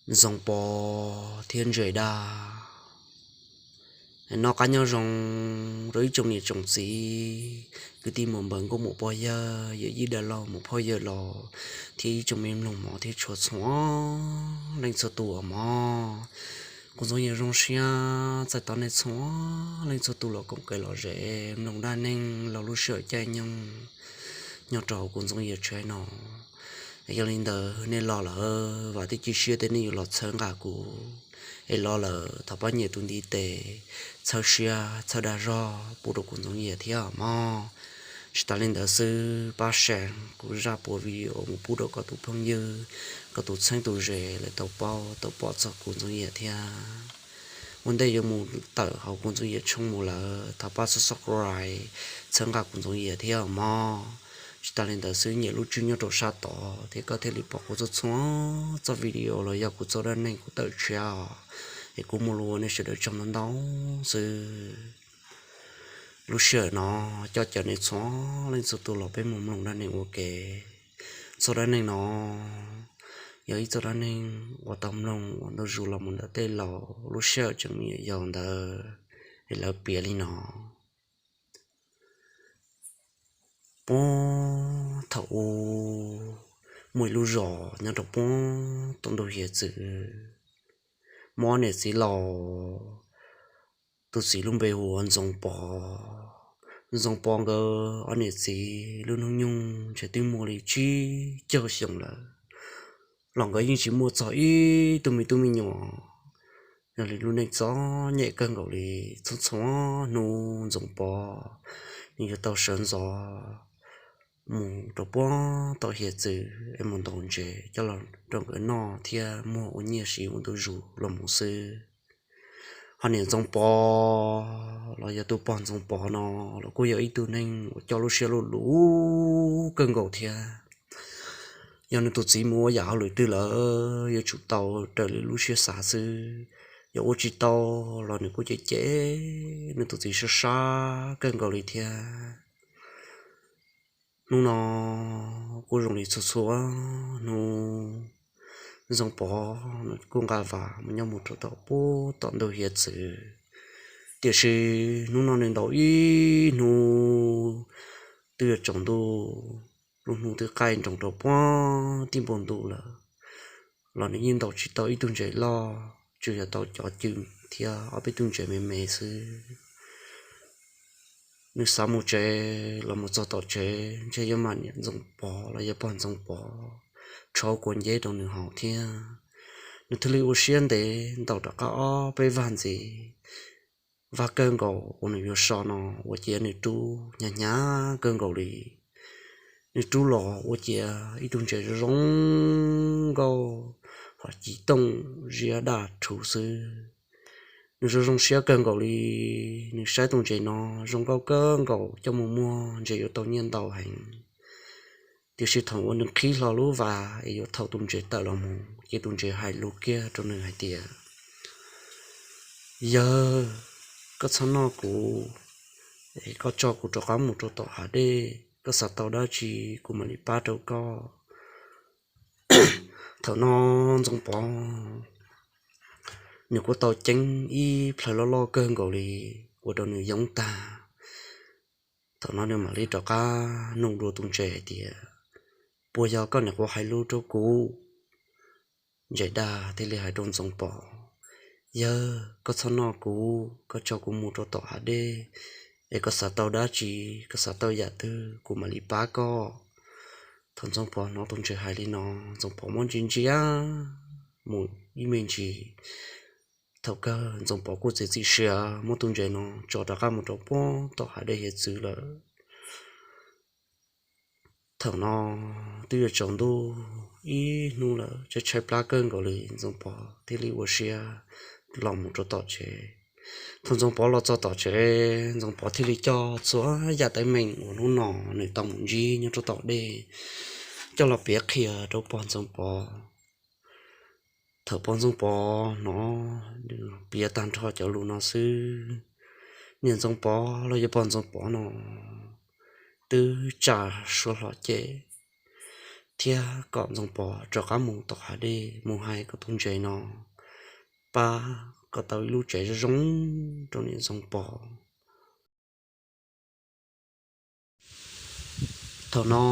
Ntxoov Pov thiab Ntses Daj. Noj qab nyob zoo rau ib tsoom niam tsoom txiv, kwv tij muam npawg nkauj muam pog yawg, yawm yij dab laug, muam phauj yawg laus, thiab ib tsoom me mloog mov thiab tshua txhua leej txhua tus os mog. Kuv Ntxoov Yias zoo siab txais tos nej txhua leej txhua tus los koom kev lom zem mloog dab neeg los lub sij hawm caij nyoog nyob rau hauv kuv Ntxoov Yias tsheb no. Yog li ntawd nej los lawm, vam thiab cia siab tias nej yuav los txhawb nqa kuv. Es los lawm thov pab nyem tus ntiv tes, txhawb siab txhawb dag zog pub rau kuv Ntxoov Yias thiab mog. Tsis tas li ntawd xwb, pab share kuv zaj puas video mus pub rau koj tus phooj ywg, koj tus txheeb tus ze lawv tau paub tau pom txog kuv Ntxoov Yias thiab. Ua ntej yuav mus tawm hauv kuv Ntxoov Yias tshooj mus lawm thov pab subscribe, txhawb nqa kuv Ntxoov Yias thiab mog. Tsis tas li ntawd xwb, nyem lub tswb nyob rau sab tod thiab koj thiaj li pom kuv txhua txhua txoj video los yog kuv txoj dab neeg kuv tawm tshiab os. Es kuv muaj lus ua nej sawv daws tsaug ntau ntau xwb. Lub sij hawm no coj caw nej txhua leej txhua tus los peb mus mloog dab neeg ua ke. Txoj dab neeg no yog ib txoj dab neeg uas tau mloog ua ntu zus los mus ntawm tej laus lub sij hawm tseem me nyuam yaus ntawd es lawv piav li no. Puag thaum ub muaj ib lub zos nyob rau puag tom ntug hiav txwv. Muaj ob niam txiv laus, tus txiv lub npe hu ua Ntxoov Pov. Ntxoov Pov nkawd ob niam txiv lub hnub nyoog ntshe twb muaj li tsib caug xyoo lawm, los nkawd yeej tsis muaj txog ib tug me tub me nyuam. Yog li lub neej txom nyem kawg nkaus li, txhua txhua hnub Ntxoov Pov nws yuav tau sawv ntxov mus rau puag tom hiav txwv es mus ntaus ntses coj los rau nkawd noj thiab muag ua nyiaj siv ua ntu zus los mus xwb. Ho niam Ntxoov Pov los yog tus pog Ntxoov Pov no los kuj yog ib tug neeg uas coj lub siab luj luj kawg nkaus thiab. Yog nws tus txiv mus ua yam hauj lwm twg lawm yuav tsum tau raws li lub siab xav xwb, yog ua tsis tau los nws kuj cem cem nws tus txiv sab sab kawg nkaus li thiab. Hnub no kuj zoo li txhua txhua hnub, Ntxoov Pov kuj nqa vas mus nyob mus rau tom puag tom ntug hiav txwv. Tiam sis hnub no nws ntaus ib hnub twb yuav tsaus ntuj, lub hnub twb qaij nroos rau puag tim npoo ntuj lawm, los nws yeej ntaus tsis tau ib tug ntses loj, tsuas yog tau cov cw thiab ob peb tug ntses me me xwb. Nws xav mus tsev los mus txog tom tsev ntshe yuav mam niam Ntxoov Pov los yog pog Ntxoov Pov tsho kua nceb rau nws haus thiab. Nws thiaj li ua siab ntev ntaus rov qab ob peb vag ntxiv. Vag kawg nkaus uas nws yuav so no ua ciav nws rub hnyav hnyav kawg nkaus li. Nws rub los ua ciav ib tug ntses zoo zoo nkauj, hos ci tooj ziab daj rhuv xwb. Nws zoo zoo siab kawg nkaus li, nws saib tus ntses no zoo nkauj kawg nkaus, coj mus muag ntses yuav tau nyiaj ntau heev. Tiam sis thaum uas nws qhib hlo lub vas es yuav thaum tus ntses tawm los mus ces tus ntses hais lus kiag rau nws hais tias, Yawg, koj txhob noj kuv, koj tso kuv rov qab mus rau tom hav dej, koj xav tau dab tsi kuv mam li pab rau koj. Thaum no Ntxoov Pov nws kuj tau ceeb ib plhaw loj loj kawg nkaus li, ua rau nws yoob tag. Thaum no nws mam li rov qab nug dua tus ntses hais tias, Puas yog koj niam quav hais lus rau kuv? Ntses Daj thiaj li hais rau Ntxoov Pov, Yawg, koj txhob noj kuv, koj tso kuv mus rau tom hav dej, es koj xav tau dab tsi, koj xav tau yam twg kuv mam li pab koj. Thaum Ntxoov Pov hnov tus ntses hais li no, Ntxoov Pov muab ntsia ntsia mus ib me ntsis. Thaum kawg Ntxoov Pov kuj txiav txim siab muab tus ntses no tso rov qab mus rau puag tom hav dej hiav txwv lawm. Thaum no twb yuav tsaus ntuj ib hnub lawm, tshaib tshaib plab kawg nkaus li, Ntxoov Pov thiaj li ua siab los mus rau tom tsev. Thaum Ntxoov Pov los txog tom tsev, Ntxoov Pov thiaj li coj txhua yam teeb meem uas hnub no nws tau mus ntsib nyob rau tom dej coj los piav qhia rau pog Ntxoov Pov. Thaum pog Ntxoov Pov hnov nws piav tag nrho cov lus no xwb, niam Ntxoov Pov los yog pog Ntxoov Pov no twb tsa suab hlo ces thiab kom Ntxoov Pov rov qab mus tom hav dej mus hais kom tus Ntses no pab kom tau ib lub tsev zoo zoo rau niam Ntxoov Pov. Thaum no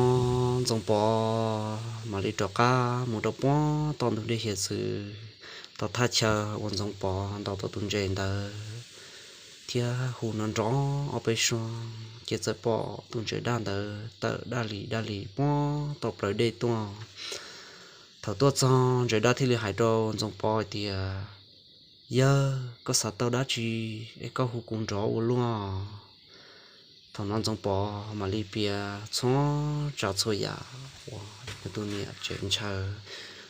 Ntxoov Pov mam li rov qab mus rau puag tom ntug dej hiav txwv, tom thaj chaw uas Ntxoov Pov ntaus tau tus Ntses ntawd, thiab hu nrov nrov ob peb suab ces txawm pom tus Ntses Daj ntawd tawm daj li daj li puag tom plawv dej tuaj. Thaum tuaj txog Ntses Daj thiaj li hais rau Ntxoov Pov hais tias, Yawg, koj xav tau dab tsi es koj hu kuv nrov ua luaj? Thaum no Ntxoov Pov mam li piav txhua tsav txhua yam uas nws tus niam tsev ntshaw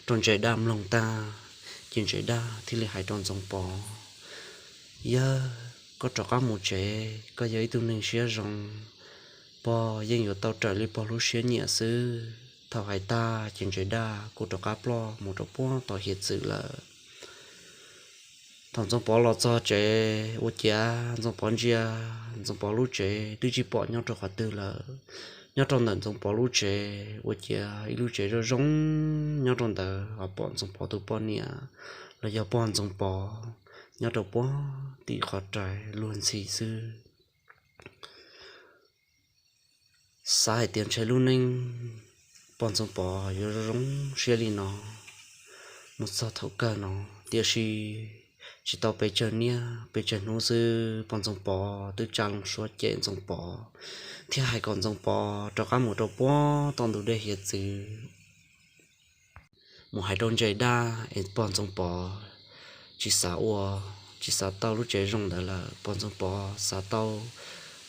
rau Ntses Daj mloog tag, ces Ntses Daj thiaj li hais rau Ntxoov Pov, Yawg, koj rov qab mus tsev, koj yog ib tug neeg siab zoo, pog yeej yuav tau raws li pog lub siab nyiam xwb. Thaum hais tag ces Ntses Daj kuj rov qab ploj mus rau puag tom hiav txwv lawm. Thaum Ntxoov Pov los txog tsev ua ciav Ntxoov Pov ntsia Ntxoov Pov lub tsev twb tsis pom nyob rau qhov twg lawm. Nyob rau ntawm Ntxoov Pov lub tsev ua ciav ib lub tsev zoo zoo nyob rau ntawd ho pom Ntxoov Pov tus poj niam los yog pog Ntxoov Pov nyob rau puag tim qhov rais luag ntxhi xwb. Xav hais tias ntshe lub neej pog Ntxoov Pov yuav zoo zoo siab li no mus txog thaum kawg no, tiam sis tsis tau pes tsawg niaj pes tsawg hnub xwb pog Ntxoov Pov twb tsa loo suab cem Ntxoov Pov thiab hais kom Ntxoov Pov rov qab mus rau puag tom ntug dej hiav txwv mus hais rau Ntses Daj es pog Ntxoov Pov tsis xav ua, tsis xav tau lub tsev zoo ntawd lawm. Pog Ntxoov Pov xav tau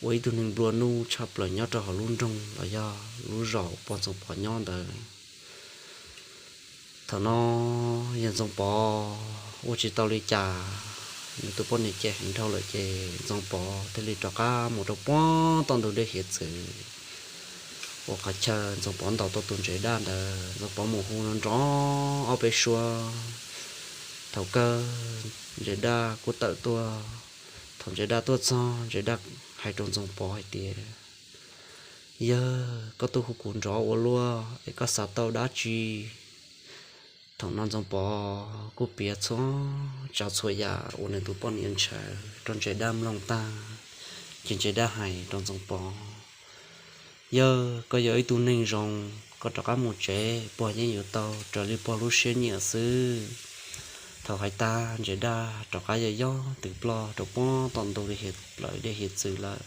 ua ib tug neeg nplua nuj tshaj plaws nyob rau hauv lub nroog los yog lub zos pog Ntxoov Pov nyob ntawd. Thaum no yawg Ntxoov Pov ua tsis tau li cas, nws tus poj niam cem heev dhau lawm ces Ntxoov Pov thiaj li rov qab mus rau puag tom ntug dej hiav txwv uas qhov chaw Ntxoov Pov ntaus tau tus Ntses Daj ntawd. Ntxoov Pov mus hu nrov nrov ob peb suab. Thaum kawg Ntses Daj kuj tawm tuaj. Thaum Ntses Daj tuaj txog, Ntses Daj hais rau Ntxoov Pov hais tias, Yawg, koj tuaj hu kuv nrov ua luaj es koj xav tau dab tsi? Thaum no Ntxoov Pov kuj piav txhua tsav txhua yam uas nws tus poj niam ntshaw rau Ntses Daj mloog tag, ces Ntses Daj hais rau Ntxoov Pov, Yawg, koj yog ib tug neeg zoo, koj rov qab mus tsev, pog yeej yuav tau raws li pog lub siab nyiam xwb. Thaum hais tag Ntses Daj rov qab yog yog twb ploj rau puag tom ntug dej hiav txwv lawm.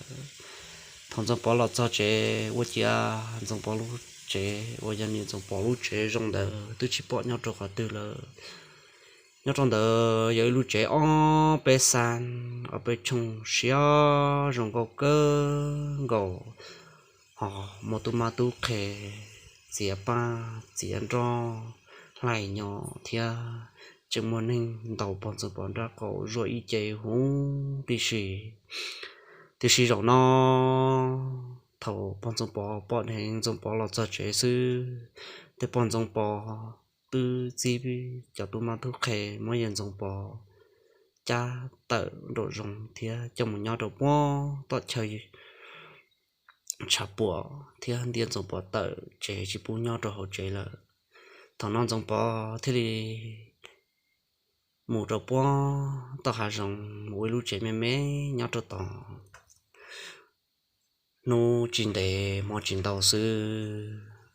Thaum Ntxoov Pov los txog tsev ua ciav Ntxoov Pov lub tsev uas yog niam Ntxoov Pov lub tsev zoo ntawd twb tsis pom nyob rau qhov twg lawm. Nyob rau ntawd yog ib lub tsev ob peb xab, ob peb tshooj siab zoo nkauj kawg nkaus, ho muaj tub mab tub qhe txiav paj txiav nroj hlais nyo thiab tseem muaj neeg ntaus pog Ntxoov Pov nraub qaum zuaj ib ce huv tib si. Tiam sis zaum no thaum pog Ntxoov Pov pom dheev Ntxoov Pov los txog tsev xwb, tej pog Ntxoov Pov twb txib cov tub mab tub qhe muab yawg Ntxoov Pov cab tawm nraum zoov thiab coj mus nyob rau puag tom chaw tshav puam thiab ntiab Ntxoov Pov tawm tsev tsis pub nyob rau hauv tsev lawm. Thaum no Ntxoov Pov thiaj li mus rau puag tom hav zoov mus ua ib lub tsev me me nyob rau tod. Hnub tsis ntev hmo tsis ntau xwb,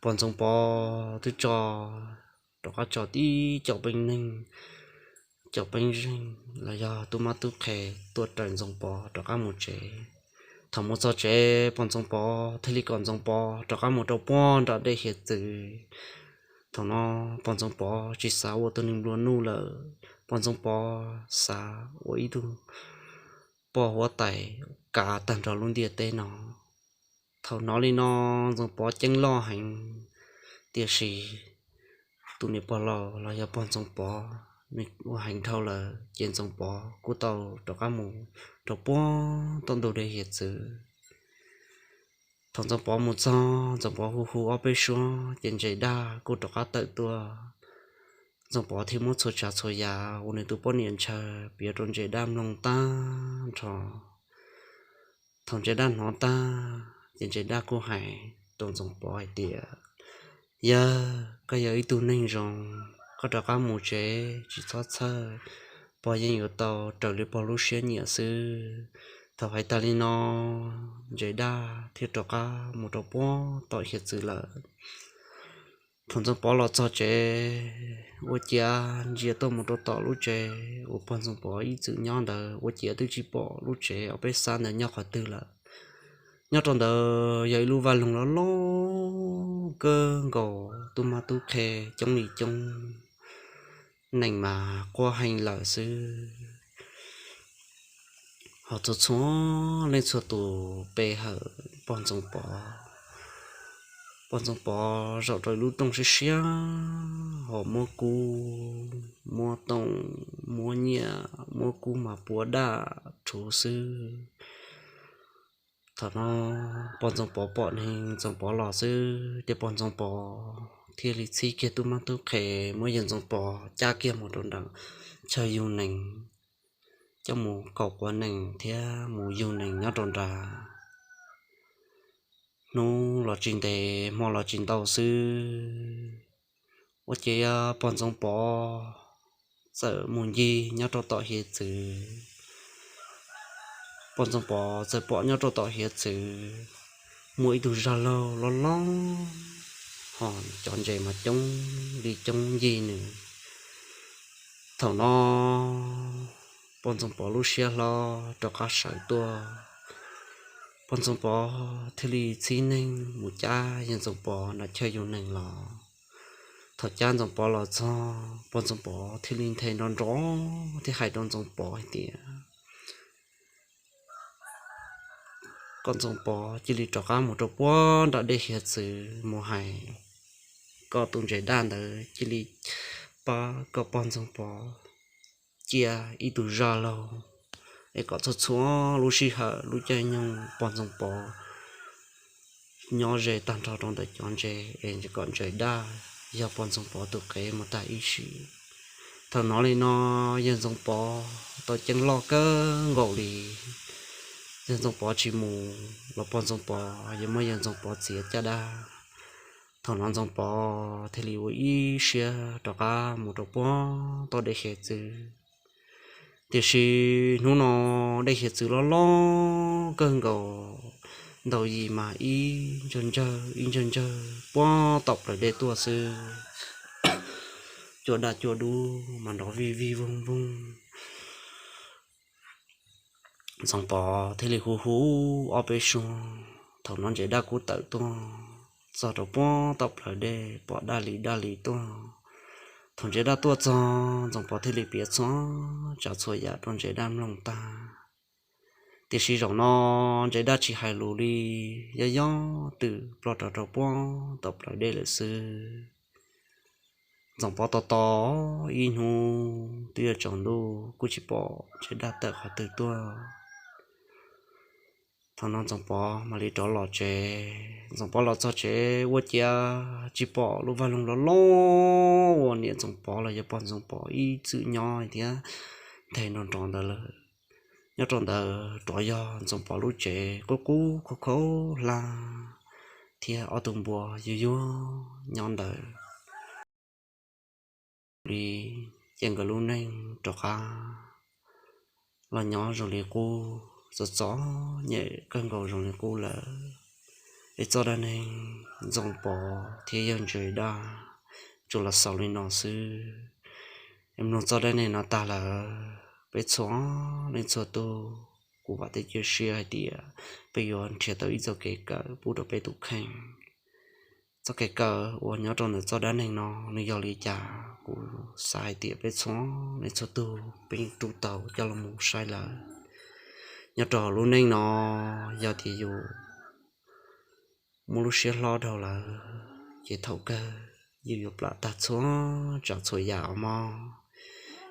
pog Ntxoov Pov twb tso, rov qab tso tib co peeb neeg, co peeb zeej los yog tub mab tub qhe tuaj raws Ntxoov Pov rov qab mus tsev. Thaum mus txog tsev pog Ntxoov Pov thiaj li kom Ntxoov Pov rov qab mus rau puag nram dej hiav txwv. Thaum no pog Ntxoov Pov tsis xav ua tus neeg nplua nuj lawm, pog Ntxoov Pov xav ua ib tug poj huab tais kav tag nrho lub ntiaj teb no. Thaum hnov li no Ntxoov Pov ceeb loj heev, tiam sis tus niam pog laus los yog pog Ntxoov Pov nws ua heev dhau lawm ces Ntxoov Pov kuj tau rov qab mus rau puag tom ntug dej hiav txwv. Thaum Ntxoov Pov mus txog Ntxoov Pov hu hu ob peb suab ces Ntses Daj kuj rov qab tawm tuaj. Ntxoov Pov thiaj muab txhua tsav txhua yam uas nws tus poj niam ntshaw piav rau Ntses Daj mloog tag nrho. Thaum Ntses Daj hnov tag ces Ntses Daj kuj hais rau Ntxoov Pov hais tias, Yawg, koj yog ib tug neeg zoo, koj rov qab mus tsev tsis txhob txhawj, pog yeej yuav tau raws li pog lub siab nyiam xwb. Thaum hais tas li no, Ntses Daj thiaj rov qab mus rau puag tom hiav txwv lawm. Thaum Ntxoov Pov los txog tsev, ua ciav ntsia tuaj mus rau tom lub tsev uas pog Ntxoov Pov ib txwm nyob ntawd, ua ciav twb tsis pom lub tsev ob peb xab ntawd nyob qhov twg lawm. Nyob rau ntawd yog ib lub vaj loog loj loj kawg nkaus, tub mab tub qhe coob li coob, neeg mas quaj heev lawm xwb. Ho txhua txhua leej txhua tus pe hawm pog Ntxoov Pov. Pog Ntxoov Pov zaum rau ib lub rooj siab siab, ho muab kub, muab tooj, muab nyiaj, muab kub mas puav daj rhuv xwb. Thaum no pog Ntxoov Pov pom neeg Ntxoov Pov los xwb ces pog Ntxoov Pov thiaj li txhib kiag tub mab tub qhe, muab yawg Ntxoov Pov cab kiag mus rau nram chaw yug nees, coj mus kaum quav nees thiab mus yug nees nyob rau nrad. Hnub los tsis ntev hmo los tsis ntau xwb, ua ciav pog Ntxoov Pov txawm mus ncig nyob rau tom hiav txwv. Pog Ntxoov Pov txawm pom nyob rau tom hiav txwv muaj ib tug zaj laug loj loj, ho cov ntses mas coob li coob ncig nws. Thaum no pog Ntxoov Pov lub siab hlob rov qab sawv tuaj, pog Ntxoov Pov thiaj li txhib neeg mus cab yawg Ntxoov Pov nram chaw yug nees los. Thaum cab Ntxoov Pov los txog, pog Ntxoov Pov thiaj li nthe nrov nrov thiab hais rau Ntxoov Pov hais tias, kom Ntxoov Pov cia li rov qab mus rau puag nram dej hiav txwv mus hais kom tus Ntses Daj ntawd cia li pab kom pog Ntxoov Pov cia ib tug zaj laug, es kom txhua txhua lub sij hawm lub caij nyoog pog Ntxoov Pov nyob ze tag nrho rau ntawm cov ntses es kom Ntses Daj yog pog Ntxoov Pov tus qev mus tag ib sim. Thaum hnov li no, yawg Ntxoov Pov tau ceeb loj kawg nkaus li. Yawg Ntxoov Pov tsis mus los pog Ntxoov Pov yuav muab yawg Ntxoov Pov txiav caj dab. Thaum no Ntxoov Pov thiaj li ua ib siab rov qab mus rau puag tom dej hiav txwv. Tiam sis hnub no dej hiav txwv loj loj kawg nkaus, ntaus yim mas ib ntsawg ntsawg ib ntsawg ntsawg puag tom plawv dej tuaj xwb. Cua daj cua dub mas nrov vij vij voog voog. Ntxoov Pov thiaj li hu hu ob peb suab. Thaum no Ntses Daj kuj tawm tuaj txog rau puag tom plawv dej, pom Daj Lis, Daj Lis tuaj. Thaum Ntses Daj tuaj txog, Ntxoov Pov thiaj li piav txhua tsav txhua yam rau Ntses Daj mloog tag. Tiam sis zaum no Ntses Daj tsis hais lus li, yog yog twm ploj rau rau puag tom plawv dej lawm xwb. Ntxoov Pov tos tos ib hnub twb yuav tsaus ntuj kuj tsis pom Ntses Daj tawm qhov twg tuaj. Thaum no Ntxoov Pov mam li rov los tsev. Ntxoov Pov los txog tsev ua ciav tsis pom lub vaj loog loj loj uas niam Ntxoov Pov los yog pog Ntxoov Pov ib txwm nyob thiab nthe nrov nrov ntawd lawm. Nyob rau ntawd rov yog Ntxoov Pov lub tsev qub qub khaub khaub hlab thiab ob tug npua yuag yuag nyob ntawd li, ces nkawd lub neej rov qab los nyob zoo li qub, txom txom nyem kawg nkaus zoo li qub lawm. Es txoj dab neeg Ntxoov Pov thiab yawg Ntses Daj tsuas los xaus li no xwb. Es mloog txoj dab neeg no tag lawm, peb txhua leej txhua tus, kuv vam thiab cia siab hais tias peb yuav nrhiav tau ib txoj kev kawm pub rau peb tus kheej. Txoj kev kawm uas nyob rau ntawm txoj dab neeg no nws yog li cas, kuv xav hais tias peb txhua leej txhua tus peb yeej rub tau coj los mus saib lawm. Nyob rau hauv lub neej no, yog tias yus muaj lub siab hlob dhau lawm, ces thaum kawg yus yuav plam tag txhua tsav txhua yam os mog.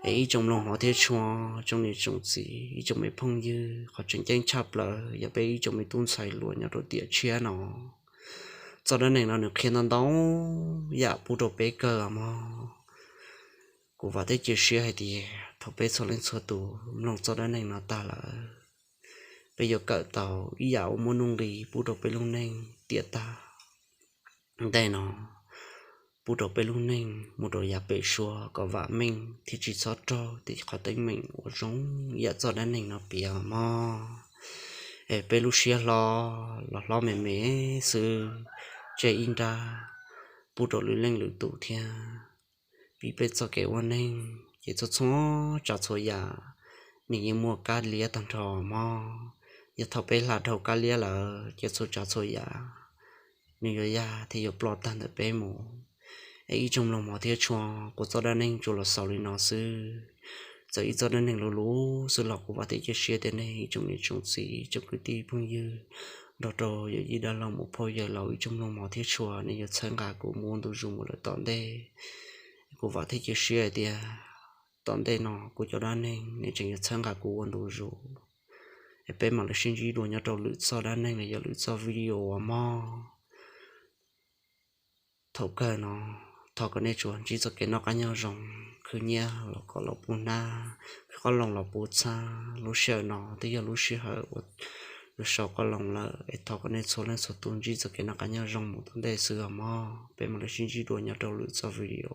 Es ib tsoom mloog hmov thiab tshua, tsoom niam tsoom txiv, ib tsoom me phooj ywg, qhov tseem ceeb tshaj plaws yog peb ib tsoom me tub ntxhais hluas nyob rau tiam tshiab no, txoj dab neeg no nws qhia ntau ntau yam pub rau peb kawm os mog. Kuv vam thiab cia siab hais tias thaum peb txhua leej txhua tus mloog txoj dab neeg no tag lawm, peb yuav kawm tau ib yam uas muaj nuj nqis pub rau peb lub neej tiam tag ntej no. pub rau peb lub neej mus rau yav pem suab kom vam meej thiab tsis txhob raug tej qhov teeb meem uas zoo yam txoj dab neeg no piav mog. Es peb lub siab hlob los hlob me me xwb, tseg ib nrab pub rau lwm leej lwm tus thiab. Vim peb txoj kev ua neeg ces txhua txhua tsav txhua yam nws yeej muaj kab liab tag nrho mog. Yog thaum peb hla dhau kab liab lawm ces txhua tsav txhua yam nws yuav yaj thiab yuav ploj tag ntawm peb mus. Es ib tsoom mloog mos thiab tshua, kuv txoj dab neeg tsuas los xaus li no xwb. Txawm ib txoj dab neeg luv luv xwb los kuv vam thiab cia siab tias nej ib tsoom niam tsoom txiv, tsoom kwv tij phooj ywg, nrog rau yawm yij dab laug mus phauj yawg laus, ib tsoom mloog mos thiab tshua, nej yuav txhawb nqa kuv mus ua ntu zus mus lawm tom ntej. Kuv vam thiab cia siab hais tias tom ntej no kuv cov dab neeg nej tseem yuav txhawb nqa kuv ua ntu zus. Es peb mam li sib ntsib dua nyob rau lwm txoj dab neeg los yog lwm txoj video uas mog. Thaum kawg no, thov kom nej tsuas ntsib txoj kev noj qab nyob zoo, khwv nyiaj los kom los puv hnab, khwv qoob loo los puv txhab. Lub sij hawm no twb yog lub sij hawm uas yuav sau qoob loo lawm, es thov kom nej txhua leej txhua tus ntsib txoj kev noj qab nyob zoo mus tom ntej xwb os mog. Peb mam li sib ntsib dua nyob rau lwm txoj video.